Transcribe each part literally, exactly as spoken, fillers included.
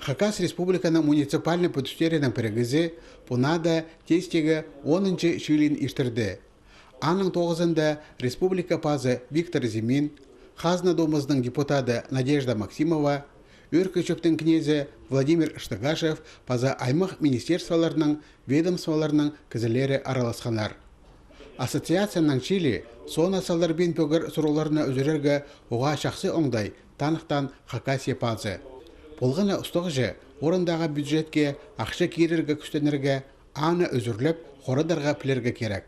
Хакас Республиканың муниципальный пӱдістерінің пірігізі пу наада тестегі онынҷы чыылиин иртірді. Аның тоғызында республика пазы Виктор Зимин, Хазна Думазының депутаты Надежда Максимова, Ӧӧркі Чӧптің кнезі Владимир Штыгашев паза аймах министерстволарның, ведомстволарның кізілері араласханнар. Ассоциацияның чыылии соонаң салдарбин пӧгер сурығларны ӱзӱрерге уғаа чахсы оңдай таныхтаан Хакасия пазы. Полған на устағҷы, орындағы бюджетке ахча кирерге кӱстенерге, аны ӱзӱрлеп, хорадарға пілерге кирек.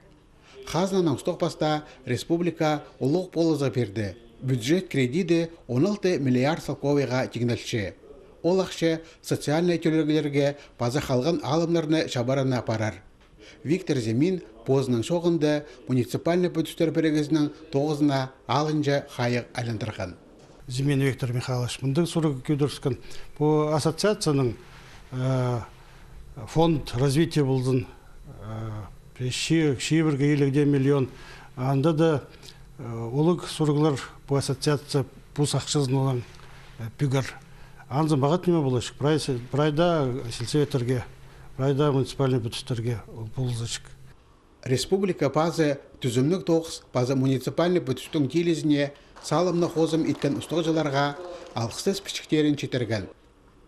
Хазнаның устағ пастаа республика улуғ полызығ пирді. Бюджет кредиді он алты миллиард салковайға тиңнелче. Ол ахча социальнай тӧлеглерге паза халған алымнарны чабарына парар. Виктор Зимин позының чооғында муниципальный пӱдістер пірігізінің тоғызына алынҷа хайығ айландырған. Зимин Виктор Михайлович мындағ сурығ кӧдіріскен. Пу ассоциацияның, э, фонд развития ползын, э, чибірге илиг дее миллион. Анда даа, э, улуғ сурығлар пу ассоциация пос ахчазынаң, э, пӧгер. Анзы мағат ниме поларҷых? Прай се-, прай даа сельсоветтерге, прай даа муниципальный пӱдістерге ол полызарҷых. Республика пазы тӱзімніг тоғыс паза муниципальный пӱдістің тилізіне салымны хозым иткен устағҷыларға алғыстас пічіктерін читірген.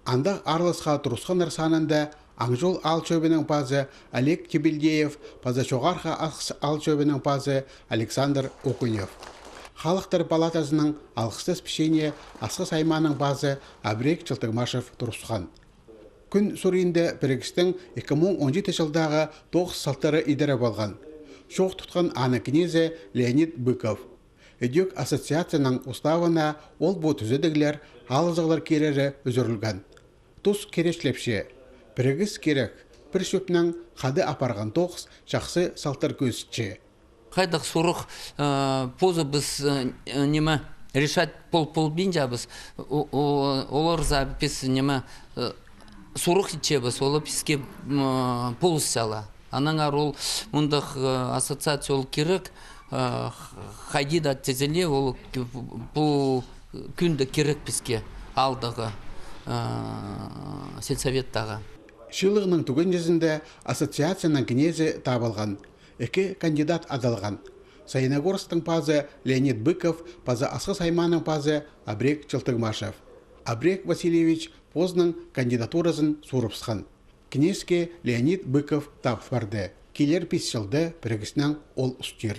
Андағ араласха турысханнар санында Аңҷол аал чӧбінің пазы Олег Тебельдеев паза Чоғархы Асхыс аал чӧбінің пазы Александр Окунев. Халыхтар палатазының алғыстас пічиине Асхыс аймааның пазы Абрек Чылтыгмашев турысхан. Кӱн суринда пірігістің ікі муң он читі чылдағы тоғыс салтары идеріп алған. Чоох тутхан аның кнезі Леонид Быков. Ідӧк ассоциацияның уставына ол пу тӱзедіглер, алызығлар кирері ӱзӱрілген. Тус киречлепче. Пірігіс кирек, пір чӧпнең хада апарған тоғыс чахсы салтар кӧзітче. Хайдағ сурығ, э, позыбыс, э, ниме, решать пол-, полбинчабыс. О-, о-, олар за піс, ниме, э, сурығ итчебіс, ол піске, м, полысчалар. Аннаңар ол мындағ, э, ассоциация ол кирек, э, х-, хайди даа тізіле, ол ки-, пу кӱнде кирек піске аалдағы, э, сельсоветтағы. Чыылығның тӱгенҷізінде ассоциацияның кнезі табылған. Ікі кандидат адалған. Саяногорсктың пазы Леонид Быков паза Асхыс аймааның пазы Абрек Чылтыгмашев. Абрек Васильевич позының кандидатуразын сурыбысхан. Кнезке Леонид Быков тап парды. Килер пис чылда пірігіснең ол устир.